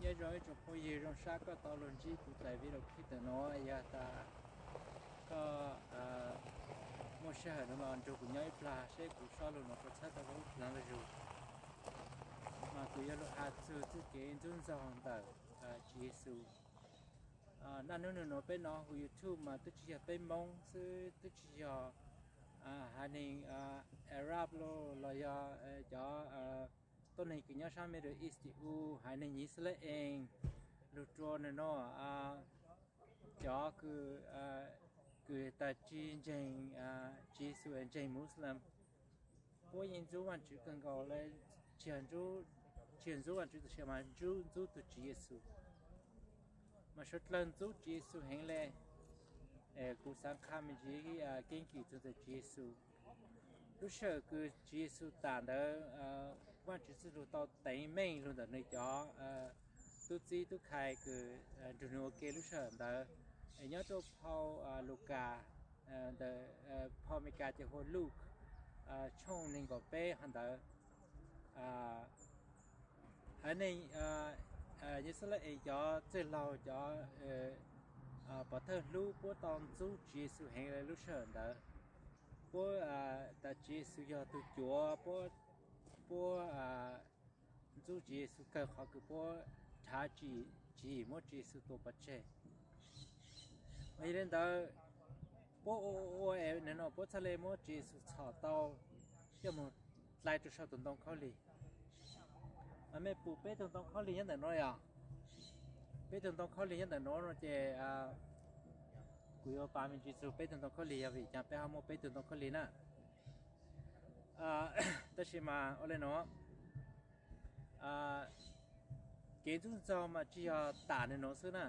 Nyob zoo ib tsoom phooj ywg, zoo sab koj tau los ntsib kuv daim video clip ntawm no. Yog tas koj muaj sij hawm no mas nrog kuv nyob ib plag seb kuv sob lus no puas txhawb tau koj lub plab lub zug. Mas kuv yuav lug has txug txuj kev ntxub ntxaug ntawm Tswv Yexus. Naj nub nub nuav peb nov huv YouTube mas twb tsis yog peb Moob xwb, twb tsis yog haiv neeg Arab los yog cov tuab neeg kws nyob saab Middle East u, haiv neeg Yixalayees, lug rua nws no cov kws, kws tas tsi ntseeg Tswv Yexus es ntseeg Muslim, puab yeej ntxub Vaajtswv kawg nkaus le. Tsis yog ntxub Vaajtswv tab sis mas ntxub, ntxub tug Tswv Yexus. Mas suav dlawg ntxub Tswv Yexus heev le. Kuv xaav qha me ntsis keeb kwm txug ntawm Tswv Yexus. Lub sij hawm kws Tswv Yexus tam ntawd, Vaajtswv txuj lug tau teev meej lug ntawm nws cov tub txib tub khai kws nrug nws ua ke lub sij hawm ntawd. Nyob rua phau Lukas, ntawm phau Amelikas ces hu ua Luke, tshooj neeg nkaum peb hov ntawd. Haiv neeg Yixalayees cov txwj laug, cov pov thawj hlub puab tau ntxub Tswv Yexus heev le lub sij hawm ntawd. Puab tas Tswv Yexus yog tug cuav, puab, puab ntxub Tswv Yexus kawg qhov kws puab rhav tswv yim muab Tswv Yexus tua pov tseg. Mas yog le ntawd, puab ua ua es nws no puab txhaj le muab Tswv Yexus txhom tau coj moog dlai rua sau tus ntoo khaub lig. Mas mej pum peb tug ntoo khaub lig nyob ntawm no yog, peb tug ntoo khaub lig nyob ntawm no no ces kuv yuav pas me ntsis txug peb tug ntoo khaub lig yog vim caag peb ho muaj peb tug ntoo khaub lig na. Tab sis mas ua le no, kev ntxub ntxaug mas tsis yog tam nws nuav xwb na,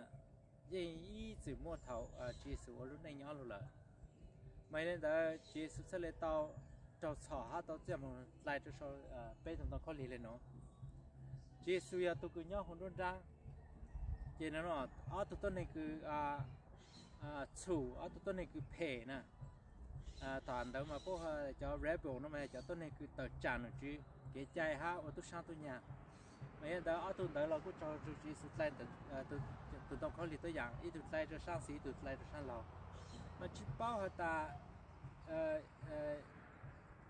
yeej ib txwm muaj thaum Tswv Yexus ua lub neej nyob lug lawm. Mas yog le ntawd Tswv Yexus txhaj le tau raug txhom hab tau txaj moog dlai rua sau peb tug ntoo khaub lig le no. Tswv Yexus yog tug kws nyob huv nruab nrab, ces no ob tug tuab neeg kws txhum, ob tug tuab neeg kws phem na. Thaum ntawd mas puab cov rebel no mas cov tuab neeg kws tawm tsaam nom tswv kev cai hab ua tub saab tub nyag. Mas yog ntawd ob tug ntawd los kuj raug Tswv Yexus dlai tus ntoo khaub lig tuab yaam, ib tug dlai rua saab xis, ib tug dlai rua saab laug. Mas tsis paub has tas,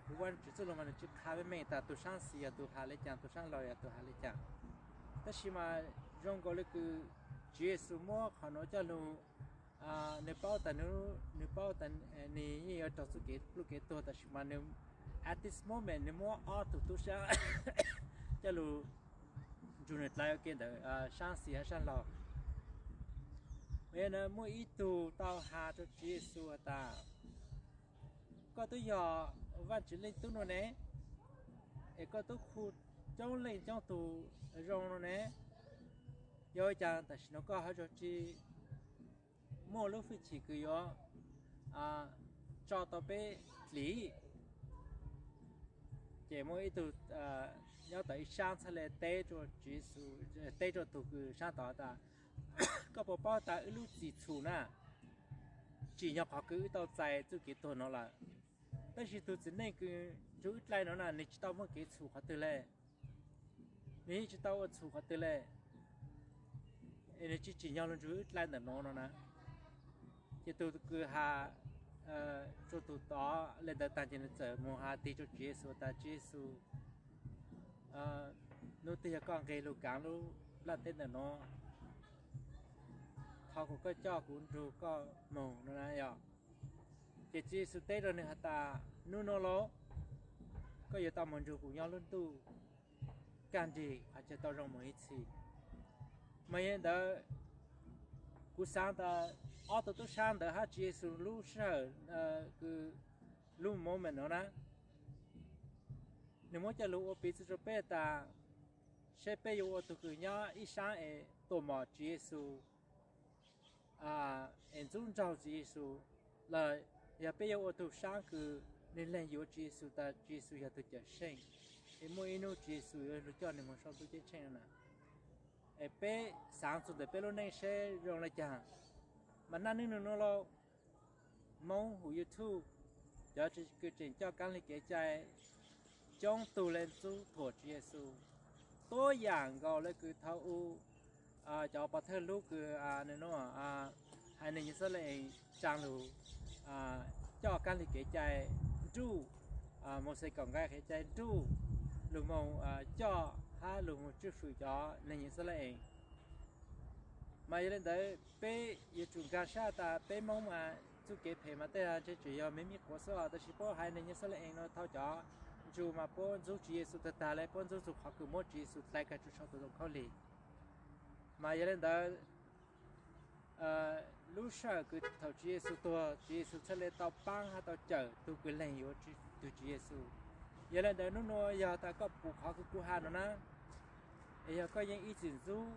kuv Vaajtswv txuj lug mas nws tsis qha meej meej tas tus saab xis yog tus has le caag, tus saab laug yog tus has le caag. Tab sis mas zoo nkaus le kws Tswv Yexus muab qhov nuav coj lug, nws paub tas nws, nws paub tas nws yeej yuav raug txuj kev pluj kev tuag, tab sis mas nws at this moment nws muab ob tug tub saab coj lug nrug nws dlai ua ke ntawm saab xis hab saab laug. Mas yog muaj ib tug tau has rua Tswv Yexus has tas, koj twb yog Vaajtswv Leej Tub no ne, es koj tub khu coob leej coob tug zoo no ne, yog ua caag tam sim no koj hab tsi muaj lub hwj chim kws yuav tso tau peb dlim? Ces muaj ib tug nyob tom ib saab txhaj le teb rua Tswv Yexus, teb rua tug kws saab tod tas, koj puas paub tas wb lub txim txhum na, tsim nyog qhov kws wb tau txais txuj kev tuag no lawm. Tab sis tug txiv neej kws nrug wb dlai no na, nws tsis tau muaj kev txhum qhov twg le. Nws yeej tsis tau ua txhum qhov twg le, es nws tsis tsim nyog lug nrug wb dlai ntawm no no na. Ces tug kws has rua tug tod le ntawd taag ces nws txawm moog has tig rua Tswv Yexus tas, Tswv Yexus, nub twg yog koj nqeg lug kaav lub nplaj teb ntawm no, thov kuas koj coj kuv nrug koj moog no na yog. Ces Tswv Yexus teb rua nws has tas, nub no lauj, koj yuav tau moog nrug kuv nyob lub ntuj kaaj nrig qhov chaw tau zoo moog ib txhis. Mas yog ntawd, kuv xaav tas ob tug tub saab ntawd hab Tswv Yexus lub sij hawm kws lub moment no na, nws muab coj lug ua piv txwv rua peb tas, seb peb yuav ua tug kws nyob ib saab es tuam mom Tswv Yexus, es ntxub nraug Tswv Yexus, los yog peb yuav ua tug saab kws nwg lees yuav Tswv Yexus tas Tswv Yexus yog tug Cawmseej, es muaj ib nub Tswv Yexus yuav lug coj nwg moog sau ntuj ceeb tsheej no na. Es peb xaav txug ntawm peb lub neej seb zoo le caag. Mas naj nub nub nuav lauj, Moob huv YouTube, cov kws tseem coj kaab lig kev cai, coob tug le ntxub thuam Tswv Yexus, tuab yaam nkaus le kws thaum u cov pov thawj hlub kws haiv neeg Yixalayees tsaa lug coj kaab lig kev cai nruj, Mauxes kaum nqai kev cai nruj, lug moog coj hab lug moog tswj fwm cov neeg Yixalayees. Mas yog le ntawd peb yuav tsum nkaag sab tas peb Moob mas txuj kev phem mas tej zag ntshe tsuas yog me me quav xwb os, tab sis puab haiv neeg Yixalayees no thaus cov ntsuj mas puab ntxub Tswv Yexus tag tag le, puab ntxub txug qhov kws muab Tswv Yexus hlais kag tso sau tus ntoo khaub lig. Mas yog le ntawd lub sij hawm kws thaum Tswv Yexus tuag, Tswv Yexus txhaj le tau paab hab tau cawm tug kws leeg yuav tug Tswv Yexus. Yog le ntawd nub nua yog tas koj pum qhov kws kuv has no na, es yog koj yeej ib txwm ntxub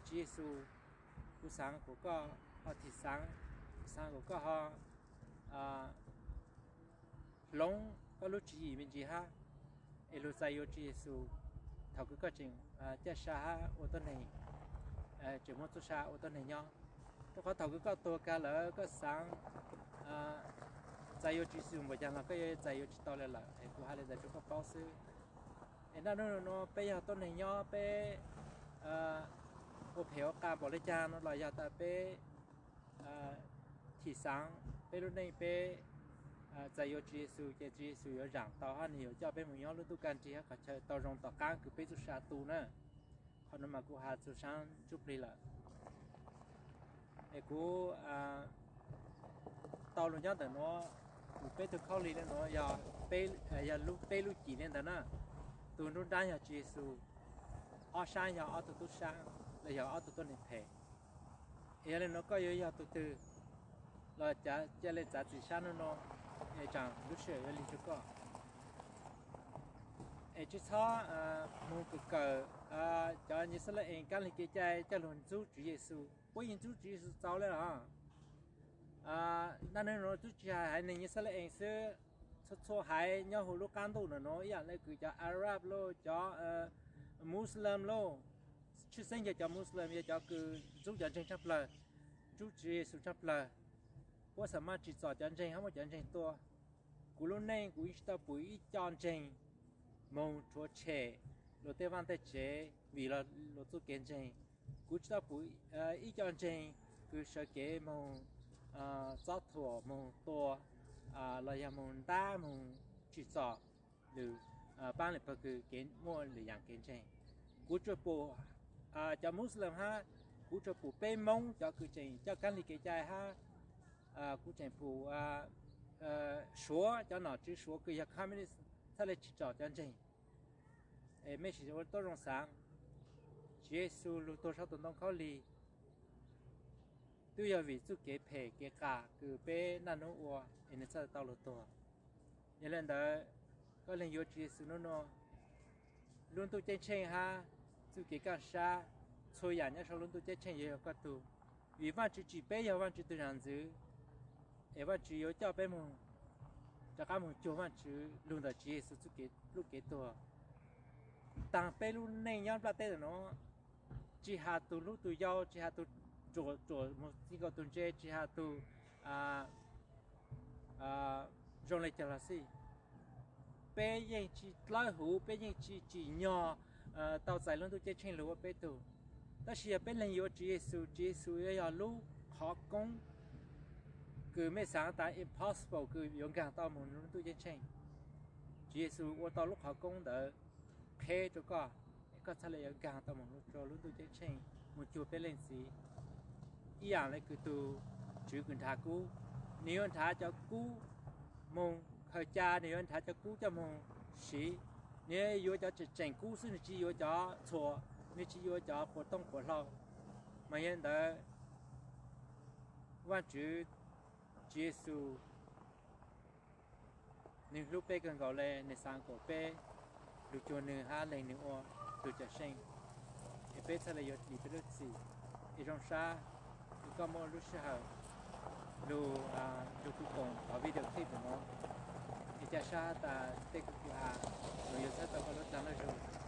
Tswv Yexus, kuv xaav kuas koj ho thim xaav, xaav kuas koj ho hloov koj lub tswv yim me ntsis hab, es lug txais yuav Tswv Yexus thaum kws koj tseem caj sa hab ua tuab neeg, tseem muaj txuj sa ua tuab neeg nyob. Rua qhov thaum kws koj tuag kag lawm koj xaav txais yuav Tswv Yexus npaum caag los koj yuav txais yuav tsi tau le lawm. Es kuv has le ntawd rua koj paub xwb. Es naj nub nua peb yog tuab neeg nyob peb ua phem ua qas npaum le caag no los yog tas peb thim xaav peb lub neej peb txais yuav Tswv Yexus ces Tswv Yexus yuav zaam tau hab nwg yuav coj peb moog nyob lub ntuj kaj nrig hab qhov chaw tau zoo tom qaab kws peb txuj sa tu na. Qhov nuav mas kuv has txug saab ntsuj plig lawm. Es kuv tau lug nyob ntawm nuav, kuv peb tug khaub lig le nuav yog, yog lub peb lub cim le ntawd na. Tug nruab nraab yog Tswv Yexus, ob saab yog ob tug tub saab los yog ob tug tuab neeg phem. Es yog le nuav koj yuav yog tug twg los ca le txav txim saab nub nua, es tsaam lub sij hawm yuav lig rua koj. Es tsi txhob moog kawm kawm cov Yixalayees kaab lig kev cai coj lug ntxub Tswv Yexus. Puab yeej ntxub Tswv Yexus txaus le os. Naj nub nua tub tsi has haiv neeg Yixalayees xwb, txhua txhua haiv nyob huv lub qaab ntuj nuav nua ib yaam le kws cov Arab lauj, cov Muslim lauj, tshwj xeeb yog cov Muslim yog cov kws ntxub cov ntseeg tshaaj plawg, ntxub Tswv Yexus tshaaj plawg. Puab xaav maj tsim txom cov ntseeg hab muab cov ntseeg tua. Kuv lub neej kuv yeej tsi tau pum ib co ntseeg moog rhuav tshem luag tej vaaj tej tsev vim luag txuj kev ntseeg. Kuv tsi tau pum ib co ntseeg kws sawv kev moog txob thuam, moog tua, los yog moog ntab moog tsim txom lwm paab lwm pawg kws kev muaj lwm yaam kev ntseeg. Kuv tsuas pum cov Muslim hab, kuv tsuas pum peb Moob cov kws tseem coj kaab lig kev cai hab, kuv tseem pum Suav cov nom tswv Suav kws yog communist txhaj le tsim txom cov ntseeg. Es mej sim ua tuab zoo xaav, Tswv Yexus lug tuag saum tus ntoo khaub lig twb yog vim txuj kev phem kev qas kws peb naj nub ua es nwg txhaj tau lug tuag. Yog le ntawd, koj leeg yuav Tswv Yexus nub nua, lub ntuj ceeb tsheej hab txuj kev kaaj sab, txhua yaam nyob sau lub ntuj ceeb tsheej yuav yog koj tug. Vim Vaajtswv tsim peb yog Vaajtswv tug zag ntxwv, es Vaajtswv yuav coj peb moog rov qaab moog cuag Vaajtswv lug ntawm Tswv Yexus txuj kev lub kev tuag. Taag peb lub neej nyob nplaj teb ntawm nuav, tsi has tug hlub tug yau, tsi has tug ruam ruam moog txij nkaus tug ntse, tsi has tug zoo le caag los xij, peb yeej tsi dlawb huv, peb yeej tsi tsim nyog tau txais lub ntuj ceeb tsheej lug ua peb tug. Tab sis yog peb leeg yuav Tswv Yexus, Tswv Yexus yuav yog lub qhov koob kws mej xaav tas impossible kws yuav nkaag tau moog lub ntuj ceeb tsheej. Tswv Yexus ua tau lub qhov koob ntawd qheb rua koj, koj txhaj le yuav nkaag tau moog rua lub ntuj ceeb tsheej moog cuag peb leej txiv. Ib yaam le kws tug tswv kws nrhav kub, nwg yuav nrhav cov kub moog khaws ca, nwg yuav nrhav cov kub coj moog siv, nwg yuav cov tseem tseem kub xwb, nwg tsi yuav cov txhuam, nwg tsi yuav cov quas tooj quas hlau. Mas yog ntawd, Vaajtswv, Tswv Yexus, nwg hlub peb kawg nkaus le, nwg xaav kuas peb lug cuag nwg hab leeg nwg ua tug cawm seej, es peb txhaj le yuav dim peb lub txim. Es zoo sab kws koj muaj lub sij hawm lug nrug kuv koom cov video clip nuav, es ca sab tas tej kws kuv has nuav yuav txhawb tau koj lub caag lub zug.